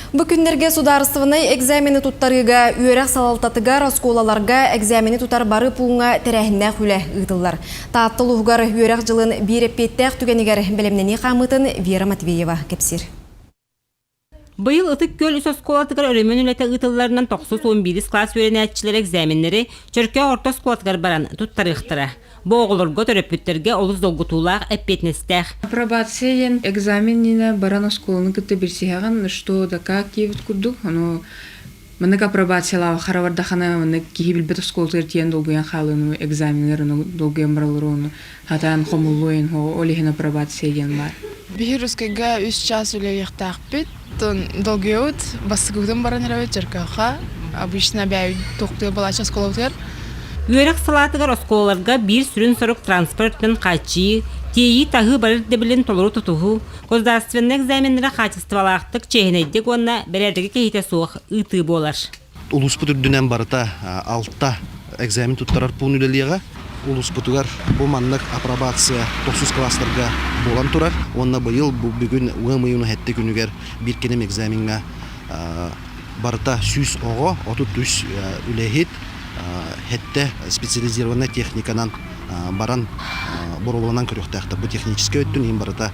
Бу күннэргэ судаарыстыбаннай экзамены туттарыыга үөрэх салалтатыгар, оскуолаларга экзамени тутар бары пууҥҥа тэрээһиннээх үлэ ыытыллар. Таатта улууһугар үөрэх дьылын биир эппиэттээх түгэнигэр бэлэмнэнии хаамыытын Вера Матвеева кэпсиир. Быйыл Ытык Күөл үс оскуолатыгар өрөмүөн үлэтэ ыытылларынан тохсус уон биирис кылаас үөрэнээччилэрэ экзаменнэри Чөркөөх орто оскуолатыгар баран туттарыахтара. Бу оҕолорго, төрөппүттэргэ олус долгутуулаах, эппиэтинэстээх. Апробация диэн экзамен иннинэ баран оскуоланы кытта билсиһэҕин, что да как диэбит курдук. Ону маннык апробациялаабы харабардахана маннык киһи билбэт оскуолатыгар тиийэн долгуйан хаалыыны экзаменнар ону долгуйан бараллар ону хатаан хомуллуойун ол иһин апробация диэн баар. Биһи русскайга үс час үлэлиэхтээхпит. Долгуйабыт, бастакыбытын баран эрэбит Чөркөөххө. Обычно бэйэбит тохтуур балачча оскуолабытыгар. Үөрэх салаатыгар оскуолаларга биир сүрүн сорук транспорт өттүнэн хааччыйыы, тиэйии-таһыы бары ирдэбилин толору тутуһуу, государственнай экзаменнары хаачыстыбалаахтык, чиэһинэйдик уонна бэрээдэги кэһиитэ суох ыытыы буолар. Улууспут үрдүнэн барыта алта экзамен туттарар пуун үлэлиэҕэ. Улууспутугар бу маннык апробация тохсус класстарга буолан турар. Уонна быйыл бу бүгүн ыам ыйын сэттэ күнүгэр биир кэлим экзамеҥҥа барыта 100 оҕо, 33 үлэһит, сэттэ специализированнай техниканан баран боруобаланан көрүөхтээхтэр. Бу техническэй өттүн иһин барыта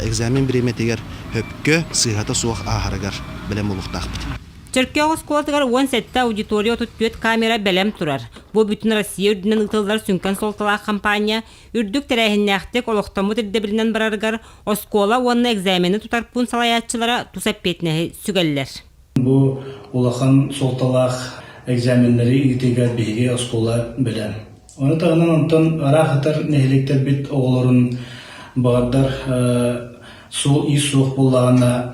экзамен бириэмэтигэр сөпкө, сыыһата суох ааһарыгар бэлэм буолуохтаахпыт. Чөркөөх оскуолатыгар 17 аудитория 34 камера бэлэм турар. Бу бүтүн Россия үрдүнэн ыытыллар сүҥкэн суолталаах хампаанньа үрдүк тэрээһиннээхтик олохтоммут ирдэбилинэн барарыгар оскуола уонна экзамены тутар пуун салайааччылара тус эппиэтинэһи сүгэллэр. Бу улахан суолталаах экзаменнары ыытыыга биһиги оскуола бэлэм. Ону таһынан онтон ыраах ытар нэһилиэктэрбит оҕолорун баҕардар суол-иис суох буоллаҕына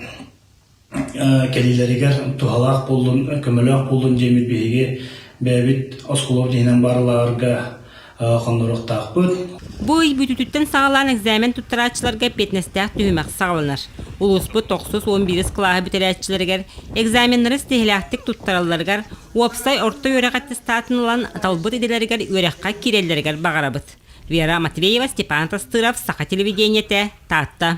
кэлиилэригэр туһалаах буоллун, көмөлөөх буоллун диэммит биһиги бэйэбит оскуолабыт иһинэн баар лааҕырга хонноруохтаахпыт. Бу ый бүтүүтүттэн саҕалаан экзамен туттарааччыларга эппиэтинэстээх түһүмэх саҕаланар. Улууспут тохсус уон биирис кылааһы бүтэрээччилэригэр экзаменнары ситиһилээхтик туттаралларыгар, уопсай орто үөрэх аттестатын ылан талбыт идэлэригэр үөрэххэ киирэллэригэр баҕарабыт. Вера Матвеева, Степан Тастыров, Саха телевидениетэ, Таатта.